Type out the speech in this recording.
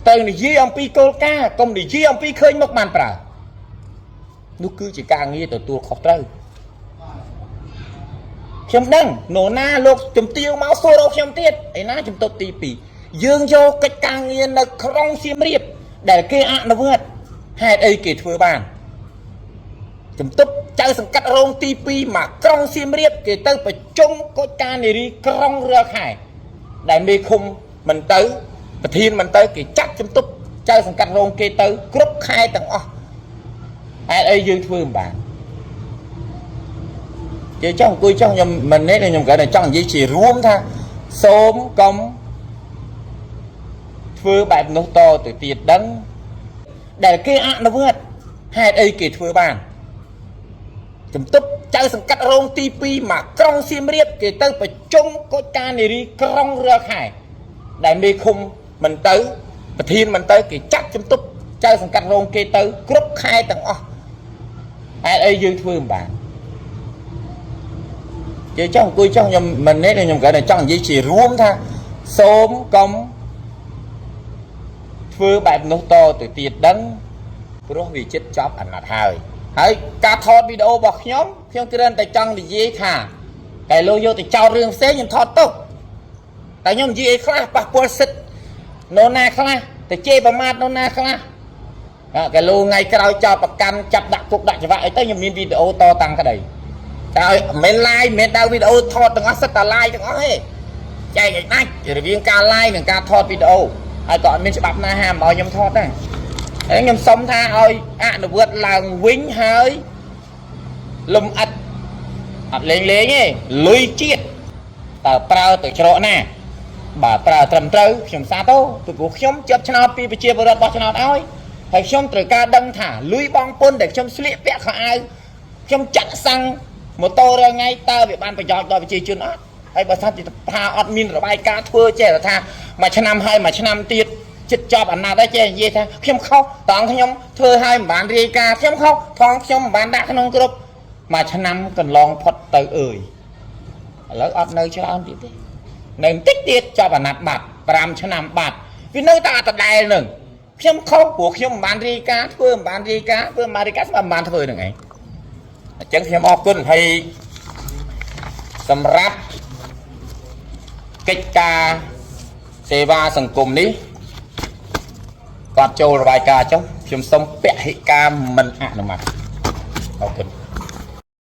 ត្រូវនិយាយអំពីគោលការណ៍កុំនិយាយអំពីឃើញមុខបានប្រើនោះគឺជាការងារទទួលខុសត្រូវខ្ញុំដឹងនរណាលោកជំទាវមកសួររកខ្ញុំទៀតឯណាជំទប់ទី2យើងយកកិច្ចការងារនៅក្រុងសៀមរាបដែលគេអនុវត្តហេតុអីគេធ្វើបានជំទប់ចៅសង្កាត់រងទី2មកក្រុងសៀមរាបគេទៅប្រជុំកិច្ចការនារីក្រុងរាល់ខែដែលមេឃុំមិនទៅប្រធានមិនទៅគេចាត់ជំទប់ចៅសង្កាត់រងគេទៅគ្រប់ខែទាំងអស់ហេតុអីយើងធ្វើមិនបាន គេចង់អង្គុយចង់ខ្ញុំមិននេះខ្ញុំគ្រាន់តែចង់និយាយជារួមថាសូមកុំធ្វើបែបនោះតទៅទៀតដឹងដែលគេអនុវត្តហេតុអីគេធ្វើបានជំទប់ចៅសង្កាត់រងទី2មកក្រុងសៀមរាបគេទៅប្រជុំកិច្ចការនារីក្រុងរាល់ខែដែលមេឃុំមិនទៅប្រធានមិនទៅគេចាត់ជំទប់ចៅសង្កាត់រងគេទៅគ្រប់ខែទាំងអស់ហេតុអីយើងធ្វើមិនបាន គេចង់អង្គុយចង់ខ្ញុំមិននេះខ្ញុំគ្រាន់តែចង់និយាយជារួមថាសូមកុំធ្វើបែបនោះតទៅទៀតដឹងព្រោះវាចិត្តចប់អាណត្តិហើយហើយការថតវីដេអូរបស់ខ្ញុំខ្ញុំគ្រាន់តែចង់និយាយថាតែលោកយកទៅចោទរឿងផ្សេងខ្ញុំថតទុកតែខ្ញុំនិយាយអីខ្លះប៉ះពាល់សិទ្ធិនរណាខ្លះទៅជេរប្រមាថនរណាខ្លះអាកែលោកថ្ងៃក្រោយចោទប្រកាន់ចាប់ដាក់គុកដាក់ច្បាប់អីទៅខ្ញុំមានវីដេអូតតាំងក្តី តែឲ្យមិនមែន live មិនមែនដើរវីដេអូថតទាំងអស់សិតតែ live ទាំងអស់ទេចែកឲ្យដាច់រវាងការ live និងការថតវីដេអូហើយក៏អត់មានច្បាប់ណាហាមឲ្យខ្ញុំថតដែរហើយខ្ញុំសុំថាឲ្យអនុវត្តឡើងវិញហើយលំអិតអត់លេងលេងទេលុយជាតិតើប្រើទៅច្រកណាបើប្រើត្រឹមត្រូវខ្ញុំសាទរពីព្រោះខ្ញុំជាប់ឆ្នោតពីប្រជាពលរដ្ឋបោះឆ្នោតឲ្យហើយខ្ញុំត្រូវការដឹងថាលុយបងពុនដែលខ្ញុំស្លៀកពាក់ខោអាវខ្ញុំចាក់សាំងម៉ូតូរាល់ថ្ងៃតើវាបានប្រយោជន៍ដល់ប្រជាជនអត់ហើយបើសិនជាថាអត់មានរបាយការណ៍ធ្វើចេះតែថាមួយឆ្នាំហើយមួយឆ្នាំទៀតចិត្តចប់អាណត្តិហើយចេះនិយាយថាខ្ញុំខុសតងខ្ញុំធ្វើឲ្យមិនបានរាយការណ៍ខ្ញុំខុសថងខ្ញុំមិនបានដាក់ក្នុងគ្រប់មួយឆ្នាំកន្លងផុតទៅអើយឥឡូវអត់នៅច្រើនទៀតទេនៅបន្តិចទៀតចប់អាណត្តិបាត់5ឆ្នាំបាត់វានៅតែអត់ដដែលនឹងខ្ញុំខុសព្រោះខ្ញុំមិនបានរាយការណ៍ធ្វើមិនបានរាយការណ៍ធ្វើមិនបានរាយការណ៍ស្មើមិនបានធ្វើនឹងឯងអញ្ចឹងខ្ញុំអរគុណហើយសម្រាប់កិច្ចការសេវាសង្គមនេះគាត់ចូលរបាយការណ៍ចុះខ្ញុំសូមពហិការមិនអនុម័តអរគុណ។